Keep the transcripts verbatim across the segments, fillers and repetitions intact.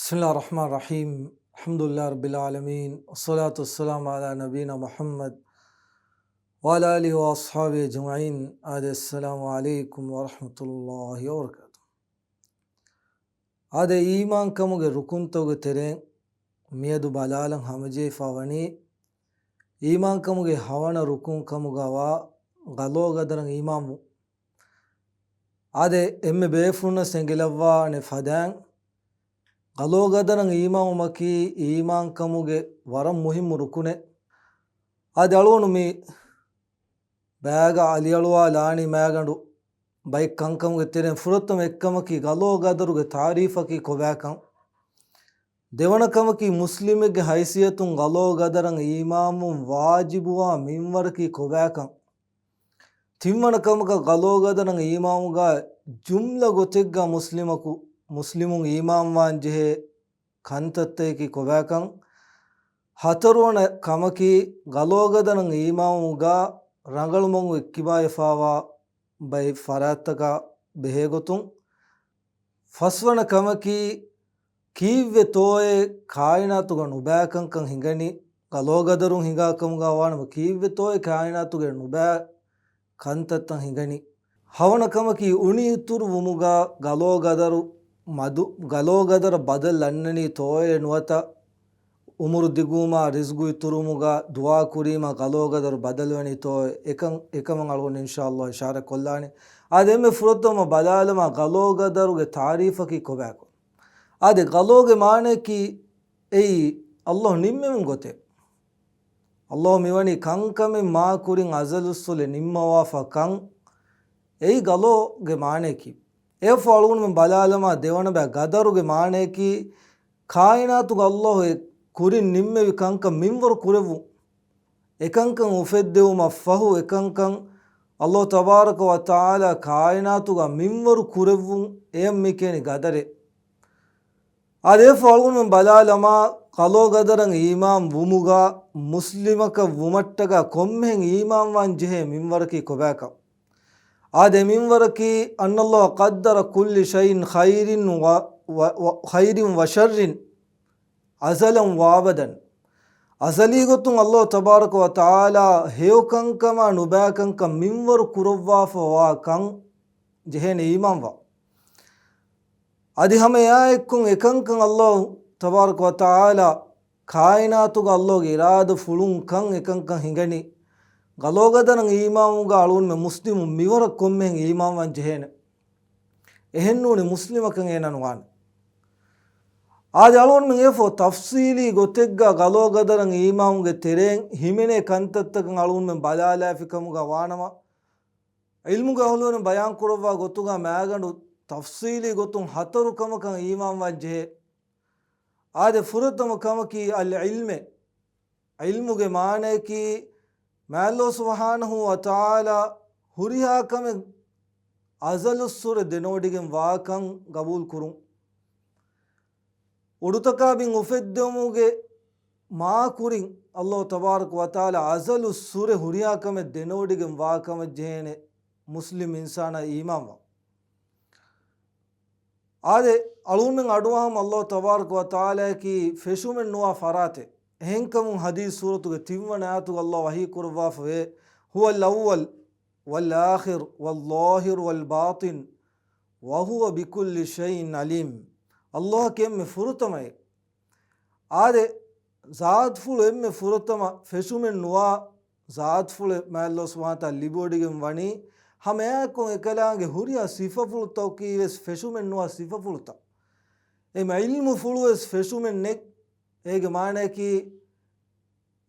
بسم الله الرحمن الرحيم. الحمد لله رب العالمين، والصلاة والسلام على نبينا محمد وعلى آله وأصحابه أجمعين. އާދެ، السلام عليكم ورحمة الله وبركاته. އާދެ، އީމާންކަމުގެ ރުކުންތަކުގެ ތެރެއިން މިއަދު ބަލާލަން ހަމަޖެހިފަ ވަނީ، އީމާންކަމުގެ ހަވަނަ ރުކުން ކަމުގަވާ ގަލޯގަދަރަށް އީމާންވުން. އާދެ، އެންމެ ބޭފުޅުންނަށް އެނގިލައްވާނެ ފަދައިން، ގަލޯގަދަރަށް އީމާންވުމަކީ އީމާންކަމުގެ ވަރަށް މުހިއްމު ރުކުނެއް. އާދެ، އަޅުގަނޑު މި ބައިގަ އަލިއަޅުވާ ލާނީ މައިގަނޑު ބައެއް ކަންކަމުގެ ތެރެއިން ފުރަތަމަ އެއްކަމަކީ ގަލޯގަދަރުގެ ތާރީފަކީ ކޮބާކަން. ދެވަނަ ކަމަކީ މުސްލިމެއްގެ ހައިސިއްޔަތުން ގަލޯގަދަރަށް އީމާންވުން ވާޖިބުވާ މިންވަރަކީ ކޮބާކަން. ތިންވަނަ ކަމަކަށް ގަލޯގަދަރަށް އީމާންވުމުގަ ޖުމްލަ ގޮތެއްގަ މުސްލިމަކު، މުސްލިމުން އީމާންވާން ޖެހޭ ކަންތައްތަކަކީ ކޮބާކަން. ހަތަރުވަނަ ކަމަކީ ގަލޯގަދަރަށް އީމާންވުމުގަ ރަނގަޅު މަގު އެއްކިބާވެފަވާ ބައެއް ފަރާތްތަކާ ބެހޭގޮތުން. ފަސްވަނަ ކަމަކީ، ކީއްވެތޯއޭ ކާއިނާތުގަ ނުބައިކަންކަން ހިނގަނީ؟ ގަލޯގަދަރުން ހިނގާކަމުގަ ވާނަމަ، ކީއްވެތޯއޭ ކާއިނާތުގަ ނުބައި ކަންތައްތައް ހިނގަނީ؟ ހަވަނަ ކަމަކީ، އުނިއިތުރުވުމުގަ ގަލޯގަދަރު މަދު، ގަލޯގަދަރަށް ބަދަލު ލަންނަނީތޯއޭ ނުވަތަ އުމުރު ދިގުވުމާ ރިޒްގު އިތުރުވުމުގަ ދުޢާ ކުރީމަ ގަލޯގަދަރު ބަދަލުވަނީތޯ، އެކަން، އެކަމަށް އަޅުގަނޑު އިންޝާﷲ އިޝާރަތް ކޮށްލާނެ. އާދެ، އެންމެ ފުރަތަމަ ބަލާލަމާ ގަލޯގަދަރުގެ ތާރީފަކީ ކޮބާކު؟ އާދެ، ގަލޯގެ މާނަޔަކީ އެއީ ﷲ ނިންމެވުން ގޮތެއް. ﷲ މިވަނީ ކަންކަމެއް މާ ކުރިން އަޒަލުއްސުލެ ނިންމަވާފަ ކަން. އެއީ ގަލޯގެ މާނަޔަކީ. އެއަށްފަހު އަޅުގަނޑުމެން ބަލާލަމާ ދެވަނަ ބައި ގަދަރުގެ މާނަޔަކީ، ކާއިނާތުގަ ﷲ އެ ކުރިން ނިންމެވި ކަންކަން މިންވަރު ކުރެއްވުން. އެކަންކަން އުފެއްދެވުމަށް ފަހު އެކަންކަން ﷲ ތަބާރަކަ ވަ ތަޢާލާ ކާއިނާތުގަ މިންވަރު ކުރެއްވުން، އެޔަށް މި ކިޔަނީ ގަދަރޭ. އާދެ، އެއަށްފަހު އަޅުގަނޑުމެން ބަލާލަމާ، ގަލޯގަދަރަށް އީމާން ވުމުގަ މުސްލިމަކަށް ވުމަށްޓަކާ ކޮންމެހެން އީމާންވާން ޖެހޭ މިންވަރަކީ ކޮބާކަން. އާދެ، މިންވަރަކީ، أن الله قدر كل شيء خير و، و، و، خير وشر أزلا وأبدا. އަޒަލީ ގޮތުން ﷲ ތަބާރަކަ ވަ ތަޢާލާ ހެޔޮކަންކަމާ ނުބައިކަންކަން މިންވަރު ކުރައްވާފަ ވާ ކަން ޖެހޭނެ އީމާންވާ. އަދި ހަމަ އެއާއެއްކޮށް އެކަންކަން ﷲ ތަބާރަކަ ވަ ތަޢާލާ ކާއިނާތުގަ ﷲގެ އިރާދަފުޅުން ކަން އެކަންކަން ހިނގަނީ. ގަލޯގަދަރަށް އީމާންވުމުގަ އަޅުގަނޑުމެން މުސްލިމުން މިވަރަށް ކޮންމެހެން އީމާންވާން ޖެހޭނެ. އެހެންނޫނީ މުސްލިމަކަށް އޭނަ ނުވާނެ. އާދެ، އަޅުގަނޑުމެން އެއަށްފަހު ތަފްސީލީ ގޮތެއްގަ ގަލޯގަދަރަށް އީމާންވުމުގެ ތެރެއިން ހިމެނޭ ކަންތައްތަކަށް އަޅުގަނޑުމެން ބަލާލާފި ކަމުގަ ވާނަމަ، ޢިލްމުގެ އަހުލުވެރިން ބަޔާން ކުރައްވާ ގޮތުގަ މައިގަނޑު ތަފްސީލީ ގޮތުން ހަތަރު ކަމަކަށް އީމާންވާން ޖެހޭ. އާދެ، ފުރަތަމަ ކަމަކީ އަލް ޢިލްމެއް. ޢިލްމުގެ މާނަޔަކީ، މާތް ﷲ ސުބްޙާނަހޫ ވަތަޢާލާ ހުރިހާ ކަމެއް އަޒަލުއްސުރެ ދެނެވޮޑިގެން ވާކަން ގަބޫލު ކުރުން. އުޑުތަކާ ބިން އުފެއްދެވުމުގެ މާ ކުރިން ﷲ ތަބާރަކަ ވަތަޢާލާ އަޒަލުއްސުރެ ހުރިހާ ކަމެއް ދެނެވޮޑިގެން ވާ ކަމަށް ޖެހޭނެ މުސްލިމް އިންސާނާ އީމާންވާ. އާދެ، އަޅުގަނޑުމެން އަޑުއަހަމު ﷲ ތަބާރަކަ ވަތަޢާލާއަކީ ފެށުމެއް ނުވާ ފަރާތެއް. އެހެންކަމުން ޙަދީޘް ސޫރަތުގެ ތިންވަނަ އާޔަތުގަ ﷲ ވަޙީ ކުރައްވާފަވޭ، هو الأول والآخر والظاهر والباطن وهو بكل شيء عليم. ﷲ އަކީ އެންމެ ފުރަތަމައެއް. އާދެ، ޒާތުފުޅު އެންމެ ފުރަތަމަ ފެށުމެއް ނުވާ ޒާތުފުޅެއް މާތް ﷲ ސުބްޙާނަހޫ ވަތަޢާލާ ލިބިވޮޑިގެން ވަނީ، ހަމައެއާއެކު އެކަލާނގެ ހުރިހާ ސިފަފުޅުތަކަކީ ވެސް ފެށުމެއް ނުވާ ސިފަފުޅުތައް. އެ ޢިލްމުފުޅު ވެސް ފެށުމެއް ނެތް. އޭގެ މާނަޔަކީ،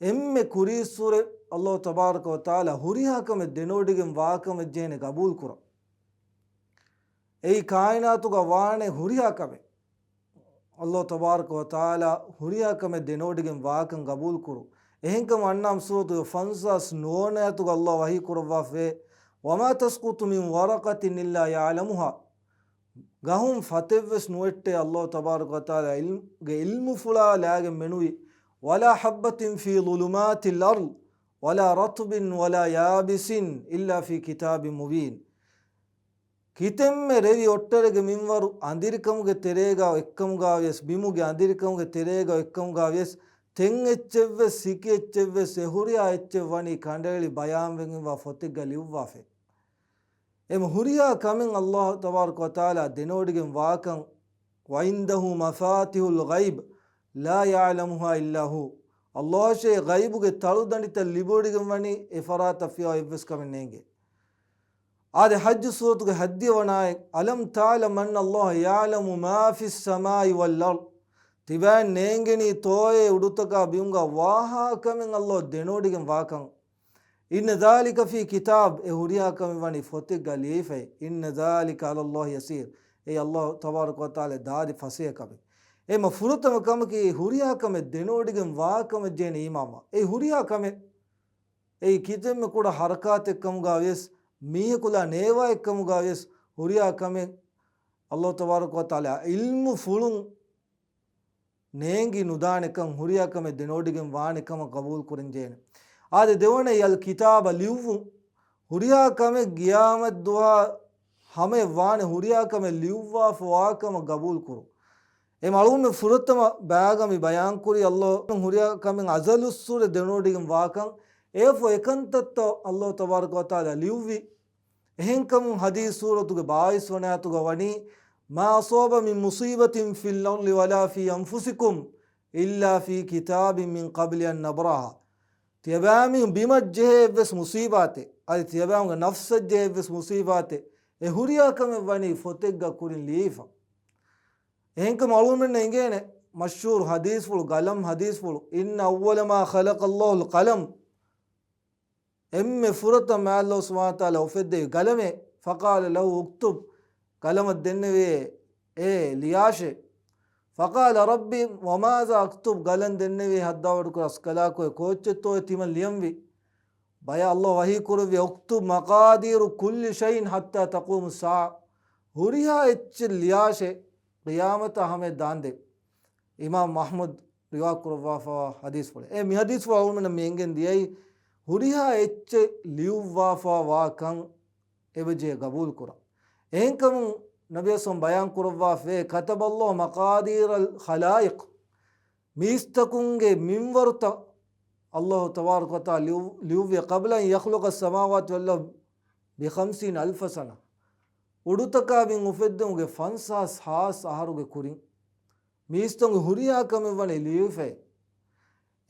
އެންމެ ކުރީއްސުރެ ﷲ ތަބާރަކަ ވަތަޢާލާ ހުރިހާ ކަމެއް ދެނެވޮޑިގެން ވާކަމަށް ޖެހޭނެ ގަބޫލު ކުރަން. އެއީ ކާއިނާތުގަ ވާނެ ހުރިހާ ކަމެއް. ﷲ ތަބާރަކަ ވަތަޢާލާ ހުރިހާ ކަމެއް ދެނެވޮޑިގެން ވާކަން ގަބޫލު ކުރުން. އެހެންކަމުން އަންޢާމް ސޫރަތުގެ ފަންސާސް ނުވަ ވަނަ އާޔަތުގަ ﷲ ވަޙީ ކުރައްވާފައޭ، وما تسقط من ورقة إلا يعلمها. ގަހުން ފަތެއްވެސް ނުވެއްޓޭ ﷲ ތަބާރަކަ ވަތަޢާލާ ޢިލްމު، ގެ ޢިލްމުފުޅާ ލާގެން މެނުވި، ولا حبة في ظلمات الأرض ولا رطب ولا يابس إلا في كتاب مبين. ކިތަންމެ ރެވި އޮށްޓަރެއްގެ މިންވަރު އަނދިރިކަމުގެ ތެރޭގަ އޮތްކަމުގަވިޔަސް، ބިމުގެ އަނދިރިކަމުގެ ތެރޭގަ އޮތްކަމުގަވިޔަސް، ތެން އެއްޗެއްވެސް، ސިކި އެއްޗެއްވެސް، އެ ހުރިހާ އެއްޗެއް ވަނީ ކަނޑައެޅި ބަޔާންވެގެންވާ ފޮތެއްގަ ލިޔުއްވާފައި. އެމަ ހުރިހާ ކަމެއް ﷲ ތަބާރަކަ ވަތަޢާލާ ދެނެވޮޑިގެން ވާކަން، وعنده مفاتح الغيب لا يعلمها إلا هو. ﷲ އަށޭ ޣައިބުގެ ތަޅުދަނޑިތައް ލިބިވޮޑިގެން ވަނީ އެ ފަރާތަށް ފިޔަވާ އެއްވެސް ކަމެއް ނޭނގޭ. އާދެ، ޙައްޖު ސޫރަތުގެ ހައްދިހަ ވަނަ އާޔަތް، ألم تعلم أن الله يعلم ما في السماء والأرض. ތިބާއަށް ނޭނގެނީތޯއޭ އުޑުތަކާ ބިމުގަ ވާހާ ކަމެއް ﷲ ދެނެވޮޑިގެން ވާކަން؟ إن ذلك في كتاب، އެ ހުރިހާ ކަމެއް ވަނީ ފޮތެއްގަ ލިޔެފައި. إن ذلك على الله يسير، އެއީ ﷲ ތަބާރަކަ ވަތަޢާލާ ދާދި ފަސޭހަ ކަމެއް. އެމަ ފުރަތަމަ ކަމަކީ ހުރިހާ ކަމެއް ދެނެވޮޑިގެން ވާ ކަމަށް ޖެހޭނެ އީމާންވާ. އެ ހުރިހާ ކަމެއް، އެއީ ކިތަންމެ ކުޑަ ހަރަކާތެއް ކަމުގަ ވިޔަސް، މީހަކުލާ ނޭވާއެއް ކަމުގަ ވިޔަސް، ހުރިހާ ކަމެއް ﷲ ތަބާރަކަ ވަތަޢާލާ ޢިލްމުފުޅުން ނޭނގި ނުދާނެކަން، ހުރިހާ ކަމެއް ދެނެވޮޑިގެން ވާނެ ކަމަށް ގަބޫލު ކުރަންޖެހޭނެ. އާދެ، ދެވަނަ އަލް ކިތާބަ ލިޔުއްވުން. ހުރިހާ ކަމެއް ގިޔާމަތް ދުވަހަށް ހަމަޔަށް ވާނެ، ހުރިހާ ކަމެއް ލިޔުއްވާފަ ވާ ކަމަށް ގަބޫލު ކުރުން. އެ މަޅުމެ ފުރަތަމަ ބާގަ މި ބަޔާންކުރީ ﷲ ހުރިހާ ކަމެއް އަޒަލުއްސުރެ ދެނެވޮޑިގެން ވާކަން. އެއަށްފަހު އެކަންތައްތައް ﷲ ތަބާރަކަ ވަތަޢާލާ ލިޔުއްވި. އެހެންކަމުން ޙަދީޘް ސޫރަތުގެ ބާވީސް ވަނަ އާޔަތުގަ ވަނީ، ما أصاب من مصيبة في الأرض ولا في أنفسكم إلا في كتاب من قبل أن نبرأها. ތިޔަބައިމީހުން ބިމަށް ޖެހޭ އެއްވެސް މުޞީބާތެއް، އަދި ތިޔަބައިމީހުންގެ ނަފްސަށް ޖެހޭ އެއްވެސް މުޞީބާތެއް، އެ ހުރިހާ ކަމެއް ވަނީ ފޮތެއްގަ ކުރިން ލިޔެފަ. އެހެންކަމުން އަޅުގަނޑުމެންނަށް އެނގޭނެ މަޝްހޫރު ޙަދީޘްފުޅު، ގަލަމް ޙަދީޘްފުޅު، إن أول ما خلق الله القلم. އެންމެ ފުރަތަމަ ﷲ ސުބްޙާނަހޫ ވަތަޢާލާ އުފެއްދެވި ގަލަމޭ. فقال له اكتب، ގަލަމަށް ދެންނެވި، އޭ ލިޔާށޭ. فقال رب وماذا أكتب، ގަލަން ދެންނެވި ހައްދާވަޑުކުރާ ރަސްކަލާކޮއެ، ކޯއްޗެއްތޯއޭ ތިމަން ލިޔަންވީ؟ ބަޔަށް ﷲ ވަޙީ ކުރެއްވި، اكتب مقادير كل شيء حتى تقوم الساعة، ހުރިހާ އެއްޗެއް ލިޔާށޭ، ޤިޔާމަތާ ހަމަޔަށް ދާންދެން. އިމާމް އަޙްމަދު ރިވާކުރައްވާފަވާ ޙަދީޘްފުޅެއް. އެ މި ޙަދީޘްފުޅު އަޅުގަނޑުމެންނަށް މި އެނގެން ދިޔައީ، ހުރިހާ އެއްޗެއް ލިޔުއްވާފަ ވާކަން އެބަޖެހޭ ގަބޫލުކުރަން. އެހެންކަމުން ނަބީ ސައް ބަޔާން ކުރައްވާފައޭ، كتب الله مقادير الخلائق، މީސްތަކުންގެ މިންވަރުތައް ﷲ ތަބާރަކަ ވަތަޢާލާ ލިޔު-، ލިޔުއްވި، قبل أن يخلق السماوات والأرض بخمسين ألف سنة، އުޑުތަކާ ބިން އުފެއްދުމުގެ ފަންސާސް ހާސް އަހަރުގެ ކުރިން. މީސްތަކުން ހުރިހާ ކަމެއް ވަނީ ލިޔެފައި.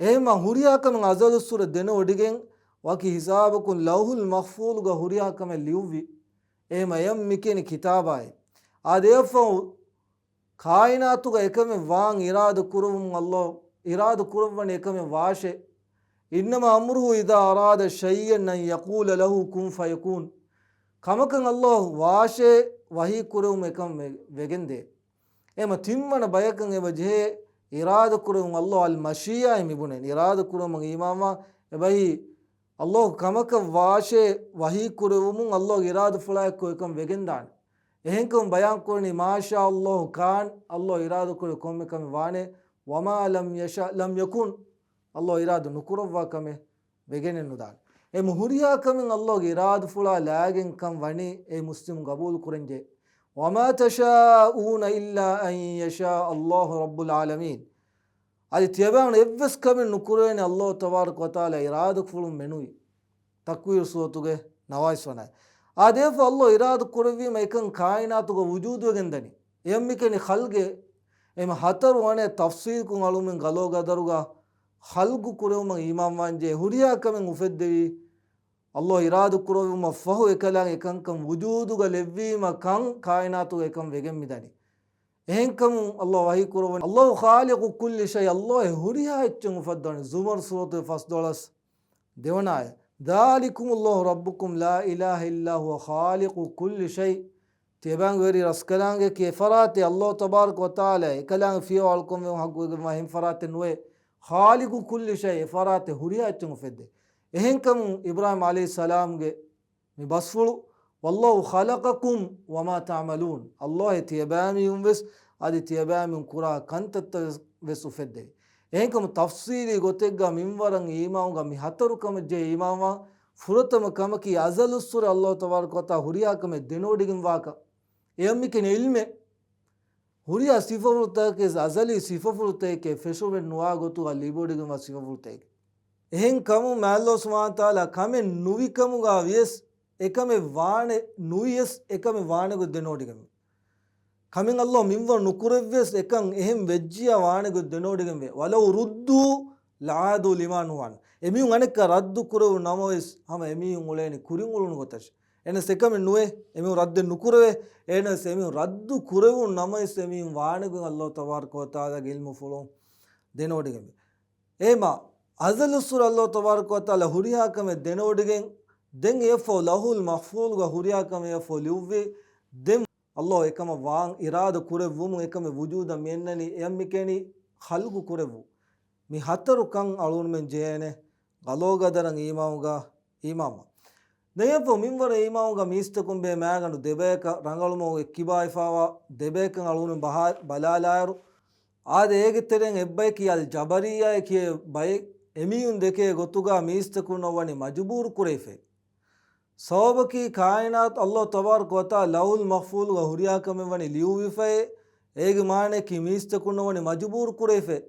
އެހެންމަ ހުރިހާ ކަމެއް އަޒަލުއްސުރެ ދެނެވޮޑިގެން ވަކި ހިސާބަކުން ލައުޙުލް މަޙްފޫޡުގަ ހުރިހާ ކަމެއް ލިޔުއްވި. އެހެންމަ އެޔަށް މިކިޔަނީ ކިތާބާއޭ. އާދެ، އެއަށްފަހު ކާއިނާތުގަ އެކަމެއް ވާން އިރާދަ ކުރުވުމުން ﷲ އިރާދަ ކުރައްވަނީ އެކަމެއް ވާށޭ. إنما أمره إذا أراد شيئا أن يقول له كن فيكون. ކަމަކަށް ﷲ ވާށޭ ވަޙީ ކުރެވުމުން އެކަން ވެ-، ވެގެންދޭ. އެހެންމަ ތިންވަނަ ބަޔަކަށް އެބަ ޖެހޭ އިރާދަ ކުރެވުން. ﷲ އަލް މަޝީއާއޭ މިބުނޭ. އިރާދަ ކުރުވުމަށް އީމާންވާ އެބައި ﷲ ކަމަކަށް ވާށޭ ވަޙީ ކުރެވުމުން ﷲ އިރާދަފުޅާއެއްކޮށް އެކަން ވެގެންދާނެ. އެހެންކަމުން ބަޔާން ކުރަނީ، ما شاء الله كان، ﷲ އިރާދަ ކުރެ ކޮންމެ ކަމެއް ވާނެ، وما لم يشأ لم يكن، ﷲ އިރާދަ ނުކުރައްވާ ކަމެއް ވެގެނެއް ނުދާނެ. އެ މު ހުރިހާ ކަމެއް ﷲ ގެ އިރާދަފުޅާ ލާގެން ކަން ވަނީ އެ މުސްލިމު ގަބޫލު ކުރަންޖެ. وما تشاءون إلا أن يشاء الله رب العالمين. އަދި ތިޔަބައިން އެއްވެސް ކަމެއް ނުކުރޭނެ ﷲ ތަބާރަކަ ވަތަޢާލާ އިރާދަފުޅުން މެނުވީ. ތަކްވީރު ސޫރަތުގެ ނަވާވީސް ވަނަ އާޔަތް. އާދެ، އެއަށްފަހު ﷲ އިރާދަ ކުރެއްވީމަ އެކަން ކާއިނާތުގަ ވުޖޫދުވެގެން ދަނީ. އެޔަށް މިކިޔަނީ ޚަލްގޭ. އެމަ ހަތަރު ވަނަ ތަފްސީލްކޮށް އަޅުމެން ޤަޟާ ޤަދަރުގަ ޚަލްގު ކުރެވުމަށް އީމާންވާންޖެ. ހުރިހާ ކަމެއް އުފެއްދެވީ ﷲ އިރާދަ ކުރެއްވުމަށް ފަހު އެކަލާނގެ އެކަންކަން ވުޖޫދުގަ ލެއްވީމަ ކަން ކާއިނާތުގަ އެކަން ވެގެން މިދަނީ. އެހެންކަމުން ﷲ ވަޙީ ކުރައްވަނީ، الله خالق كل شيء، ﷲ އެ ހުރިހާ އެއްޗެއް އުފައްދަވަނީ. ޒުމަރު ސޫރަތުގެ ފަސްދޮޅަސް ދެވަނަ އާޔަތް. ذلكم الله ربكم لا إله إلا هو خالق كل شيء. ތިޔަބައިންގެ ވެރި ރަސްކަލާނގެއަކީ އެ ފަރާތެއް ﷲ ތަބާރަކަ ވަތަޢާލާ އެކަލާނގެ ފިޔަވާ އަޅުކަން ވެވުން ޙައްޤުވެގެންވާ އެހެން ފަރާތެއް ނުވޭ. خالق كل شيء، އެ ފަރާތެއް ހުރިހާ އެއްޗެއް އުފެއްދޭ. އެހެންކަމުން އިބްރާހީމް ޢަލައިހިއްސަލާމްގެ މި ބަސްފުޅު، والله خلقكم وما تعملون، ﷲ އެ ތިޔަބައިމީހުން ވެސް އަދި ތިޔަބައިމީހުން ކުރާ ކަންތައްތައް ވެސް އުފެއްދެވި. އެހެންކަމުން ތަފްޞީލީ ގޮތެއްގަ މިންވަރަށް އީމާންވުމަށް މި ހަތަރު ކަމަށް ޖެހޭ އީމާންވާ ފުރަތަމަ ކަމަކީ އަޒަލުއްސުރެ އައްލާހު ތަބާރަކަ ވަތަޢާލާ ހުރިހާ ކަމެއް ދެނެވޮޑިގެންވާކަން. އެޔަށް މިކަން ޢިލްމެއް. ހުރިހާ ސިފަފުޅުތަކެއް، އަޒަލީ ސިފަފުޅުތަކެއް ފެށުމެއް ނުވާ ގޮތުގަ ލިބިވޮޑިގެންވާ ސިފަފުޅުތަކެއް. އެހެން ކަމުން މާތް ﷲ ސުބްޙާނަހޫ ވަތަޢާލާ ކަމެއް ނުވިކަމުގަ ވިޔަސް އެކަމެއް ވާނެ، ނުވިޔަސް އެކަމެއް ވާނެ ގޮތް ދެނެވޮޑިގެންވޭ. ކަމެއް ﷲ މިންވަރު ނުކުރެއްވިޔަސް އެކަން އެހެން ވެއްޖިޔާ ވާނެ ގޮތް ދެނެވޮޑިގެންވޭ. وَلَوْ رُدُّوا لَعَادُوا لِمَا نُهُوا عَنْهُ. އެމީހުން އަނެއްކާ ރައްދު ކުރެވުނު ނަމަވެސް ހަމަ އެމީހުން އުޅޭނީ ކުރިން އުޅުނު ގޮތަށް. އެހެނަސް އެކަމެއް ނުވޭ. އެމީހުން ރައްދެއް ނުކުރެވޭ. އެހެނަސް އެމީހުން ރައްދު ކުރެވުނު ނަމަވެސް އެމީހުން ވާނެ ގޮތް ﷲ ތަބާރަކަ ވަތަޢާލާގެ ޢިލްމުފުޅުން ދެނެވޮޑިގެންވޭ. އެހެމާ އަޒަލުއްސުރެ ﷲ ތަބާރަކަ ވަތަޢާލާ ހުރިހާ ކަމެއް ދެނެވޮޑިގެން، ދެން އެއަށްފަހު ލައުޙުލް މަޙްފޫޡުގަ ހުރިހާ ކަމެއް އެއަށްފަހު ލިޔުއްވި. ދެން ﷲ އެކަމަށް ވާން އިރާދަ ކުރެއްވުމުން އެކަމެއް ވުޖޫދަށް މިއަންނަނީ. އެޔަށް މިކެނީ ޚަލްޤު ކުރެއްވުން. މި ހަތަރު ކަން އަޅުގަނޑުމެން ޖެހޭނެ ޤަޟާ ޤަދަރަށް އީމާނުގަ އީމާންވާން. ދެން އެއަށްފަހު މިންވަރަށް އީމާނުގަ މީސްތަކުން ބޭ މައިގަނޑު ދެބަޔަކަށް ރަނގަޅުމަށް އެއްކިބާވެފައިވާ ދެބަޔަކަށް އަޅުގަނޑު ބަހާ ބަލާލާއިރު، އާދެ، އޭގެ ތެރެއިން އެއްބަޔަކީ އަލް ޖަބަރިއްޔާ ކިޔޭ ބައެއް. އެމީހުން ދެކޭ ގޮތުގަ މީސްތަކުންނަށް ވަނީ މަޖުބޫރު ކުރެވިފައި. ސަބަބަކީ ކާއިނާތު ﷲ ތަބާރަކަ ވަތަޢާލާ ލައުޙުލް މަޙްފޫޡުގަ ހުރިހާ ކަމެއް ވަނީ ލިޔުއްވިފައި. އޭގެ މާނައަކީ މީސްތަކުންނަށް ވަނީ މަޖުބޫރު ކުރެވިފައި.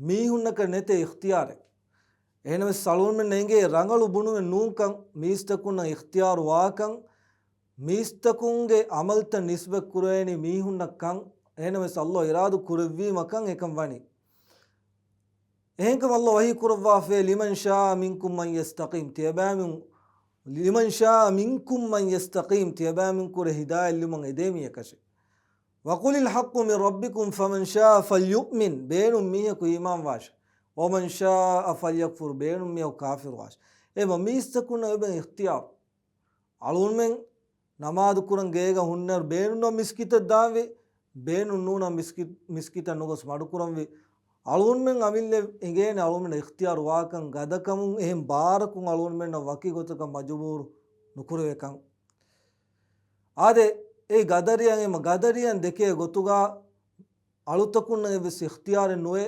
މީހުންނަކަށް ނެތޭ އިޚްތިޔާރެއް. އެހެނަސް އަޅުގަނޑުމެންނަށް އެނގޭ ރަނގަޅު ބުނުމެއް ނޫންކަން، މީސްތަކުންނަށް އިޚްތިޔާރު ވާކަން، މީސްތަކުންގެ ޢަމަލުތައް ނިސްބަތް ކުރެވޭނީ މީހުންނަށް ކަން. އެހެނަސް ﷲ އިރާދަ ކުރެއްވީމަ ކަން އެކަން ވަނީ. އެހެންކަމުން ﷲ ވަޙީ ކުރައްވާފައި، لِمَنْ شَاءَ مِنْكُمْ أَنْ يَسْتَقِيمَ، ތިޔަބައިމީހުން، لِمَنْ شَاءَ مِنْكُمْ أَنْ يَسْتَقِيمَ، ތިޔަބައިމީހުން ކުރެ ހިދާޔަތް ލިބުމަށް އެދޭ މީހަކަށެ. وَقُلِ الْحَقُّ مِنْ رَبِّكُمْ فَمَنْ شَاءَ فَلْيُؤْمِنْ، ބޭނުން މީހަކު އީމާން ވާށެ. وَمَنْ شَاءَ فَلْيَكْفُرْ، ބޭނުން މީހަކު ކާފިރު ވާށެ. އެމަ މީސްތަކުންނަށް އެބަ އިޚްތިޔާރު. އަޅުގަނޑުމެން ނަމާދު ކުރަން ގޭގަ ހުންނައިރު ބޭނުންނަށް މިސްކިތަށް ދާންވީ، ބޭނުން ނޫނަށް މިސްކި-، މިސްކިތަށް ނުގޮސް މަޑުކުރަންވީ. އަޅުގަނޑުމެން އަމިއްލަ އެނގޭނެ އަޅުގަނޑުމެން އިޚްތިޔާރު ވާކަން، ގަދަކަމުން އެހެން ބާރަކުން އަޅުގަނޑުމެންނަށް ވަކި ގޮތަކަށް މަޖުބޫރު ނުކުރެވޭކަން. އާދެ، އެ ގަދަރިޔަން އެމަ ގަދަރިޔަން ދެކޭ ގޮތުގަ އަޅުތަކުންނަށް އެއްވެސް އިޚްތިޔާރެއް ނުވޭ.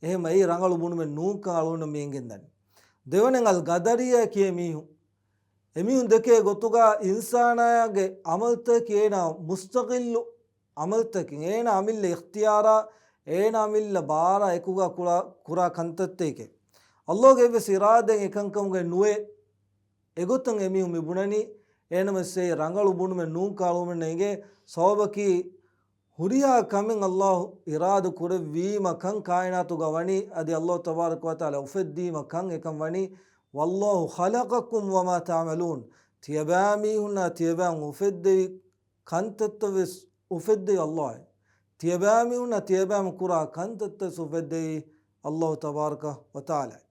އެހެމަ އެއީ ރަނގަޅު ބުނުމެއް ނޫންކަން އަޅުގަނޑަށް މި އެނގެންދަނީ. ދެވަނައިން އަލް ގަދަރިއްޔާ ކިޔޭ މީހުން. އެމީހުން ދެކޭ ގޮތުގަ އިންސާނާގެ ޢަމަލުތަކަކީ އޭނާ މުސްތަޤިއްލު ޢަމަލުތަކެއް. އޭނާ އަމިއްލަ އިޚްތިޔާރާ، އޭނާ އަމިއްލަ ބާރާ އެކުގަ ކުރާ، ކުރާ ކަންތައްތަކެއް. ﷲގެ އެއްވެސް އިރާދައެއް އެކަންކަމުގައި ނުވޭ. އެގޮތަށް އެމީހުން މި ބުނަނީ. އެހެނަމަސް އެއީ ރަނގަޅު ބުނުމެއް ނޫންކަން އަޅުގަނޑަށް އެނގޭ. ސަބަބަކީ ހުރިހާ ކަމެއް ﷲ އިރާދަ ކުރެއްވީމަ ކަން ކާއިނާތުގަ ވަނީ، އަދި ﷲ ތަބާރަކަ ވަތަޢާލާ އުފެއްދީމަ ކަން އެކަން ވަނީ. وَاللَّهُ خَلَقَكُمْ وَمَا تَعْمَلُونَ، ތިޔަބައިމީހުންނާ ތިޔަބައިމީހުން އުފެއްދެވި ކަންތައްތައް ވެސް އުފެއްދެވި ﷲ އޭ. ތިޔަބައިމީހުންނާ ތިޔަބައިމީހުން ކުރާ ކަންތައްތައް ވެސް އުފެއްދެވި ﷲ ތަބާރަކަ ވަތަޢާލާ އޭ.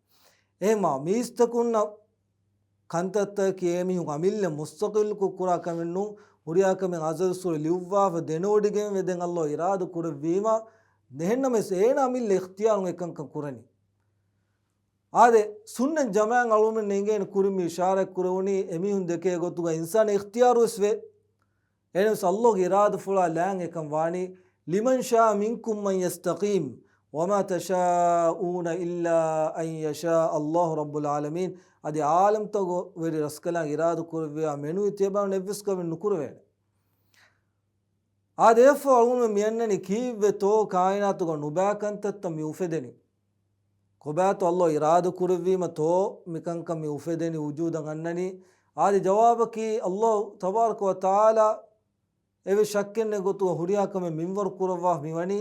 އެހެމާ މީސްތަކުންނަށް ކަންތައްތަކަކީ އެމީހުން އަމިއްލަ މުސްތަޤިއްލުކޮށް ކުރާ ކަމެއް ނޫން. ހުރިހާ ކަމެއް އަޒަލުއްސުރެ ލިޔުއްވާފަ ދެނެވޮޑިގެންވެ ދެން ﷲ އިރާދަ ކުރެއްވީމަ، އެހެންނަމަވެސް އޭނާ އަމިއްލަ އިޚްތިޔާރުން އެކަންކަން ކުރަނީ. އާދެ، ސުންނަތް ޖަމާޢަތް އަޅުގަނޑުމެން އެނގޭނެ ކުރިން މި އިޝާރާތް ކުރެވުނީ އެމީހުން ދެކޭ ގޮތުގަ އިންސާނާ އިޚްތިޔާރު ވެސް ވޭ. އެހެނަސް ﷲގެ އިރާދަފުޅާ ލާން އެކަން ވާނީ، لِمَنْ شَاءَ مِنْكُمْ أَنْ يَسْتَقِيمَ وَمَا تَشَاءُونَ إِلَّا أَنْ يَشَاءَ اللَّهُ رَبُّ الْعَالَمِينَ. އަދި ޢާލަމްތަކުގެ ވެރި ރަސްކަލާނގެ އިރާދަ ކުރެއްވިޔާ މެނުވީ ތިޔަބައިމީހުން އެއްވެސް ކަމެއް ނުކުރެވޭނެ. އާދެ، އެއަށްފަހު އަޅުގަނޑުމެން މިއަންނަނީ ކީއްވެތޯ ކާއިނާތުގަ ނުބައި ކަންތައްތައް މި އުފެދެނީ؟ ކޮބާތޯ ﷲ އިރާދަ ކުރެއްވީމަތޯ މިކަންކަން މި އުފެދެނީ، ވުޖޫދަށް އަންނަނީ؟ އާދެ، ޖަވާބަކީ ﷲ ތަބާރަކަ ވަތަޢާލާ އެއްވެސް ޝައްކެއް ނެތް ގޮތުގަ ހުރިހާ ކަމެއް މިންވަރު ކުރައްވާ މިވަނީ.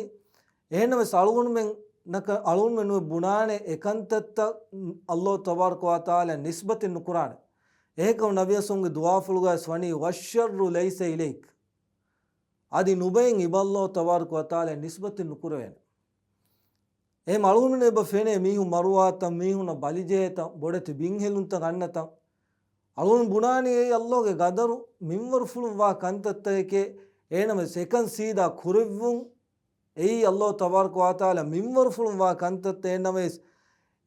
އެހެންނަމަވެސް އަޅުގަނޑުމެން ނަކަ-، އަޅުގަނޑުމެން ނުވެ ބުނާނެ އެކަންތައްތައް ﷲ ތަބާރަކަ ވަތަޢާލާ ނިސްބަތެއް ނުކުރާނެ. އެހެންކަމުން ނަބިއްޔާ ސައްލައްލާހު ޢަލައިހި ވަސައްލަމްގެ ދުޢާފުޅުގައިވެސް ވަނީ، وَالشَّرُّ لَيْسَ إِلَيْكَ. އަދި ނުބައިން އިބަ ﷲ ތަބާރަކަ ވަތަޢާލާ ނިސްބަތެއް ނުކުރެވޭނެ. އެހެން އަޅުގަނޑުމެން އެބަ ފެނޭ މީހުން މަރުވާތަން، މީހުންނަށް ބަލިޖެހޭތަން، ބޮޑެތި ބިންހެލުންތައް އަންނަތަން. އަޅުގަނޑު ބުނާނީ އެއީ ﷲގެ ގަދަރު މިންވަރުފުޅުން ވާ ކަންތައްތަކެކޭ. އެހެނަމަވެސް އެކަން ސީދާ ކުރެއްވުން އެއީ ﷲ ތަބާރަކަ ވަތަޢާލާ މިންވަރުފުޅުން ވާ ކަންތައްތައް. އެހެންނަމަވެސް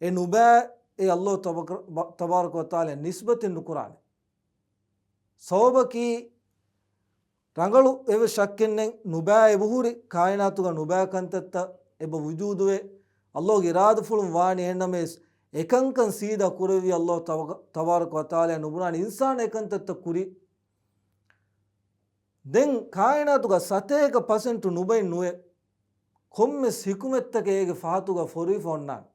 އެ ނުބައި އެ ﷲ ތަބަ-، ބަ-، ތަބާރަކަ ވަތަޢާލާ ނިސްބަތެއް ނުކުރާނެ. ސަބަބަކީ، ރަނގަޅު އެއްވެސް ޝައްކެއް ނެތް، ނުބައި އެބަހުރި، ކާއިނާތުގަ ނުބައި ކަންތައްތައް އެބަ ވުޖޫދުވޭ. ﷲގެ އިރާދަފުޅުން ވާނީ. އެހެންނަމަވެސް، އެކަންކަން ސީދާ ކުރެއްވި ﷲ ތަބަ-، ތަބާރަކަ ވަތަޢާލާ ނުބުނާނެ އިންސާނާ އެކަންތައްތައް ކުރި. ދެން ކާއިނާތުގަ ސަތޭކަ ޕަސެންޓު ނުބައި ނުވެ، ކޮންމެސް ހިކުމަތްތަކެއް އޭގެ ފަހަތުގަ ފޮރުވިފަ އޮންނާނެ.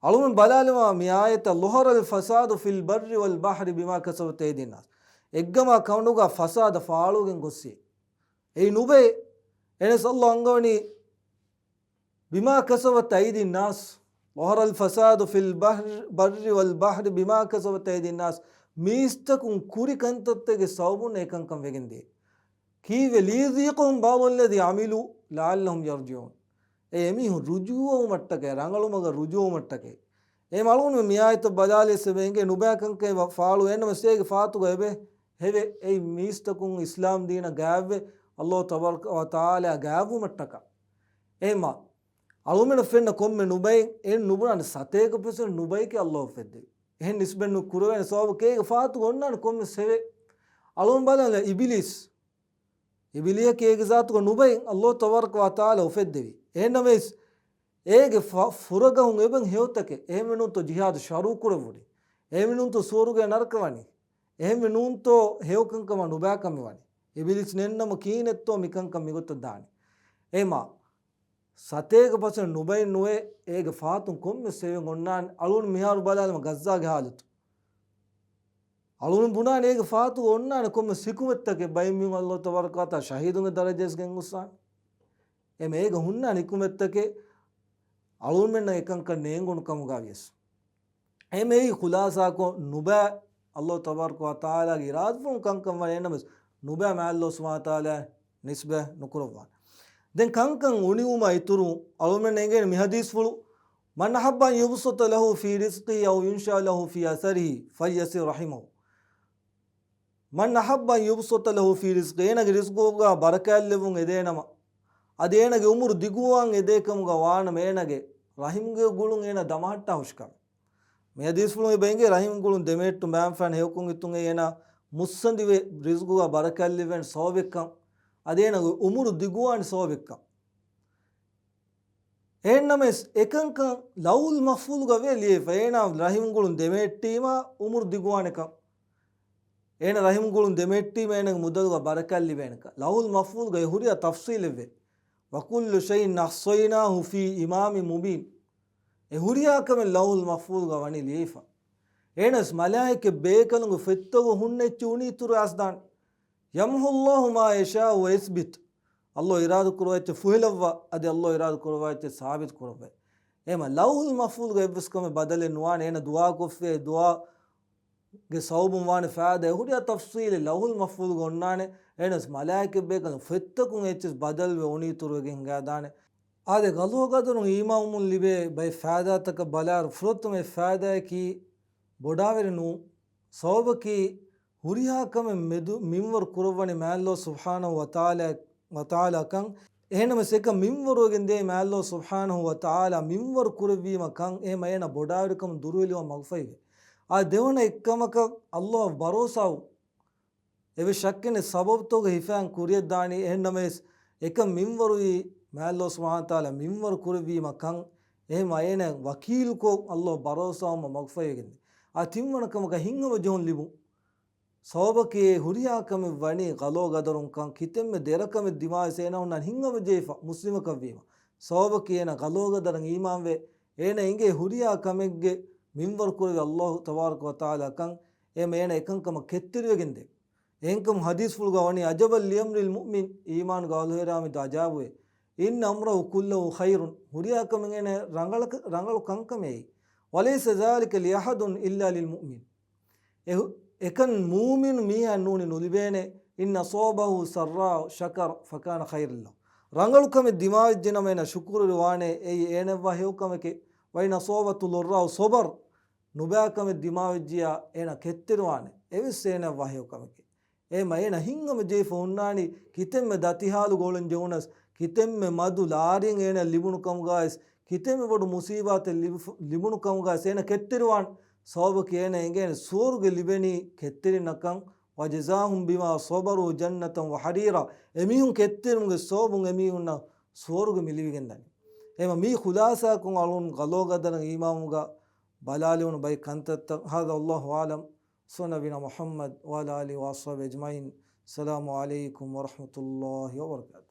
އަޅުމެން ބަލާލަމާ މި އާޔަތަށް، ظهر الفساد في البر والبحر بما كسبت أيدي الناس. އެއްގަމާ ކަނޑުގަ ފަސާދަ ފާޅުވެގެން ގޮއްސި. އެއީ ނުބައި. އެނެސް ﷲ އަންގަވަނީ، بما كسبت أيدي الناس، ظهر الفساد في البحر، بر والبحر بما كسبت أيدي الناس. މީސްތަކުން ކުރި ކަންތައްތަކެއް ސަބަބުން އެކަންކަން ވެގެންދޭ. ކީއްވެ؟ ليذيقهم بعض الذي عملوا لعلهم يرجعون. އެ އެމީހުން ރުޖޫޢަވުމަށްޓަކައި، ރަނގަޅުމަގަށް ރުޖޫޢަވުމަށްޓަކައި. އެ މަޅުން މި އާޔަތަށް ބަލާލިޔަސް އެބަ އެނގޭ ނުބައި ކަންކަން އެބަ ފާޅު އެންނަމަސް އޭގެ ފާތުގަ އެބަ ހެވެ. އެއީ މީސްތަކުން އިސްލާމް ދީނަށް ގާތްވެ، ﷲ ތަބާރަކަ ވަތަޢާލާ ގާތްވުމަށްޓަކާ. އެހެމާ، އަޅުމެންނަށް ފެންނަ ކޮންމެ ނުބައެއް އެން ނުބުނާނެ ސަތޭކަ ޕަސެންޓް ނުބައެކޭ ﷲ އުފެއްދެވި. އެހެން ނިސްބަތް ނުކުރެވޭނެ ސަބަބަކީ އޭގެ ފާތުގަ އޮންނާނެ ކޮންމެސް ހެވެ. އަޅުން ބަލާލަ އިބިލީސް. އިބިލީހަކީ އޭގެ ޒާތުގަ ނުބައެއް ﷲ ތަބާރަކަ ވަތަޢާލާ އުފެއްދެވި. އެހެންނަމަވެސް، އޭގެ ފަ-، ފުރަގަހުން އެބަ ހެޔޮތަކެއް. އެހެންވެ ނޫންތޯ ޖިހާދު ޝަރުޢު ކުރެއްވުނީ. އެހެންވެ ނޫންތޯ ސުވަރުގެ ނަރަކަ ވަނީ. އެހެންވެ ނޫންތޯ ހެޔޮކަންކަމާ ނުބައިކަން މިވަނީ. އިބިލީސް ނެންނަމަ ކިހިނެއްތޯ މިކަންކަން މިގޮތަށް ދާނީ. އެހެމާ، ސަތޭކަ ޕަސެންޓް ނުބައެއް ނުވެ، އޭގެ ފާތުން ކޮންމެސް ހެވެން އޮންނާނެ. އަޅުން މިހާރު ބަލާލަމާ ޣައްޒާގެ ހާލަތު. އަޅުން ބުނާނެ އޭގެ ފާތުގަ އޮންނާނެ ކޮންމެސް ހިކުމަތްތަކެއް. ބައެއް މީހުން ﷲ ތަބާރަކަ ވަތަޢާލާ ޝަހީދުންގެ ދަރަޖައަށް ގެންގޮއްސާނެ. އެމެ އޭގަ ހުންނާނެ ހިކުމަތްތަކެއް އަޅުންމެންނަށް އެކަންކަން ނޭނގުނު ކަމުގަ ވިޔަސް. އެމެ އެއީ ޚުލާސާކޮށް ނުބައި ﷲ ތަބާރަކަ ވަތަޢާލާގެ އިރާދަފުޅުން ކަންކަން ވަނީ އެންނަމަވެސް ނުބައި މާތް ﷲ ސުބްޙާނަހޫ ވަތަޢާލާ ނިސްބަތް ނުކުރައްވާނެ. ދެން ކަންކަން އުނިވުމާ އިތުރު އަޅުމެން އެނގޭނެ މި ޙަދީޘްފުޅު، من أحب أن يبسط له في رزقه أو ينشأ له في أثره فليصل رحمه. من أحب أن يبسط له في رزقه، އޭނާގެ ރިޒްޤުގަ ބަރަކާތްލެއްވުން އެދޭނަމަ، އަދި އޭނާގެ އުމުރު ދިގުވާން އެދޭކަމުގަ ވާނަމަ، އޭނާގެ ރަޙިމްގެ ގުޅުން އޭނާ ދަމަހައްޓާ ހުށިކަމެއް. މި ޙަދީޘްފުޅުން އެބަ އެނގޭ ރަޙިމްގުޅުން ދެމެހެއްޓުން މައިންފާން ހެޔޮކޮށް ހިތުން އެ އޭނާ މުއްސަނދިވެ ރިޒްޤުގަ ބަރަކާތްލެވޭނެ ސަބަބެއްކަން، އަދި އޭނާގެ އުމުރު ދިގުވާނެ ސަބަބެއްކަން. އެހެންނަމަވެސް އެކަންކަން ލައުހުލް މަޙްފޫޡުގަ ވޭ ލިޔެފަ، އޭނާ ރަޙިމްގުޅުން ދެމެހެއްޓީމާ އުމުރު ދިގުވާނެކަން. އޭނަ ރަޙިމްގުޅުން ދެމެހެއްޓީމަ އޭނަގެ މުދަލުގަ ބަރަކާތް ލިބޭނެކަން. ލައުހުލް މަޙްފޫޡުގައި ހުރިހާ ތަފްޞީލެއްވޭ. وكل شيء أحصيناه في إمام مبين. އެ ހުރިހާ ކަމެއް ލައުހުލް މަޙްފޫޡުގަ ވަނީ ލިޔެފަ. އޭނަސް މަލާއިކަ ބޭކަލުންގެ ފޮތްތަކުގަ ހުންނަ އެއްޗެއް އުނިއިތުރު އައިސްދާނެ. يمحو الله ما يشاء ويثبت. ﷲ އިރާދަ ކުރައްވާ އެއްޗެއް ފުހެލައްވާ، އަދި ﷲ އިރާދަ ކުރައްވާ އެއްޗެއް ސާބިތު ކުރައްވައި. އެހެމަ ލައުހުލް މަޙްފޫޡުގަ އެއްވެސް ކަމެއް ބަދަލެއް ނުވާނެ. އޭނަ ދުޢާ ކޮށްފި ދުޢާ ގެ ސަބަބުން ވާނެ ފައިދާ އެ ހުރިހާ ތަފްޞީލެއް ލައުހުލް މަޙްފޫޡުގަ އޮންނާނެ. އެހެނަސް މަލާއިކަ ބޭކަލުން ފޮތްތަކުން އެއްޗެސް ބަދަލުވެ އުނިއިތުރުވެގެން ހިނގާދާނެ. އާދެ، ޤަޟާ ޤަދަރުން އީމާންވުމުން ލިބޭ ބައެއް ފައިދާތަކަށް ބަލާއިރު، ފުރަތަމަ އެއް ފައިދާއަކީ ބޮޑާވެރި ނޫން. ސަބަބަކީ ހުރިހާ ކަމެއް މެދު މިންވަރު ކުރައްވަނީ މާތް ﷲ ސުބްޙާނަހޫ ވަތަޢާލާ، ވަތަޢާލާ ކަން. އެހެނަމަސް އެކަން މިންވަރުވެގެން ދޭ މާތް ﷲ ސުބްޙާނަހޫ ވަތަޢާލާ މިންވަރު ކުރެއްވީމަ ކަން. އެހެމަ އޭނަ ބޮޑާވެރިކަމުން ދުރުހެލިވާ މަގުފަހިވޭ. އާ ދެވަނަ އެއްކަމަކަށް ﷲ އަށް ބަރޯސާވުން. އެވެސް ޝައްކެއް ނެތް ސަބަބުތަކުގެ ހިފައިން ކުރިޔަށްދާނީ. އެހެންނަމަވެސް އެކަން މިންވަރުވީ މާތް ﷲ ސުބްޙާނަހޫ ވަތަޢާލާ މިންވަރު ކުރެއްވީމަ ކަން. އެހެމަ އޭނަ ވަކީލުކޮށް ﷲ އަށް ބަރޯސާވުމަށް މަގުފަހިވެގެންދޭ. އާ ތިންވަނަ ކަމަކަށް ހިތްހަމަޖެހުން ލިބުން. ސަބަބަކީ ހުރިހާ ކަމެއް ވަނީ ޤަޟާ ޤަދަރުން ކަން. ކިތަންމެ ދެރަ ކަމެއް ދިމާވެސް އޭނަ ހުންނަން ހިތްހަމަޖެހިފަ މުސްލިމަކަށްވީމަ. ސަބަބަކީ އޭނަ ޤަޟާ ޤަދަރަށް އީމާންވެ، އޭނަ އެނގޭ ހުރިހާ ކަމެއްގެ މިންވަރު ކުރެވި ﷲ ތަބާރަކަ ވަތަޢާލާ ކަން. އެހެމަ އޭނަ އެކަންކަމަށް ކެތްތެރިވެގެންދޭ. އެހެންކަމުން ޙަދީޘްފުޅުގަ ވަނީ، عجبا لأمر المؤمن، އީމާންގެ އަހުލުވެރިން މި އަޖައިބުވޭ. إن أمره كله خير، ހުރިހާ ކަމެއް އޭނަ ރަނގަޅަކަ-، ރަނގަޅު ކަންކަމެއް. وليس ذلك لأحد إلا للمؤمن. އެ ހު-، އެކަން މުއުމިނު މީހާ ނޫނީ ނުލިބޭނެ. إن أصابته سراء شكر فكان خيرا له. ރަނގަޅު ކަމެއް ދިމާވެއްޖެނަމަ އޭނަ ޝުކުރުވެރި ވާނެ، އެއީ އޭނައަށްވާ ހެޔޮ ކަމެކޭ. وإن أصابته ضراء صبر، ނުބައި ކަމެއް ދިމާވެއްޖިޔާ އޭނަ ކެތްތެރިވާނެ. އެވެސް އޭނައަށްވާ ހެޔޮ ކަމެކޭ. އެހެމަ އޭނަ ހިތްހަމަޖެހިފަ ހުންނާނީ ކިތަންމެ ދަތި ޙާލުގަ އުޅެން ޖެހުނަސް، ކިތަންމެ މަދު ލާރިއެއް އޭނަ ލިބުނު ކަމުގައިސް، ކިތަންމެ ބޮޑު މުޞީބާތެއް ލިބިފު-، ލިބުނު ކަމުގައިސް އޭނަ ކެތްތެރިވާން. ސަބަބަކީ އޭނަ އެނގޭނެ ސުވަރުގެ ލިބެނީ ކެތްތެރިންނަކަން. وجزاهم بما صبروا جنة وحريرا. އެމީހުން ކެތްތެރިވުމުގެ ސަބަބުން އެމީހުންނަށް ސުވަރުގެ މިލިބިގެންދަނީ. އެހެމަ މީ ޚުލާސާކޮށް އަޅުން ޤަޟާ ޤަދަރަށް އީމާންވުމުގަ ބަލާލެވުނު ބައެއް ކަންތައްތައް. هذا والله أعلم. ސުންނަ ނަބީނާ މުޙައްމަދު وعلى آله وأصحابه أجمعين. السلام عليكم ورحمة الله وبركاته.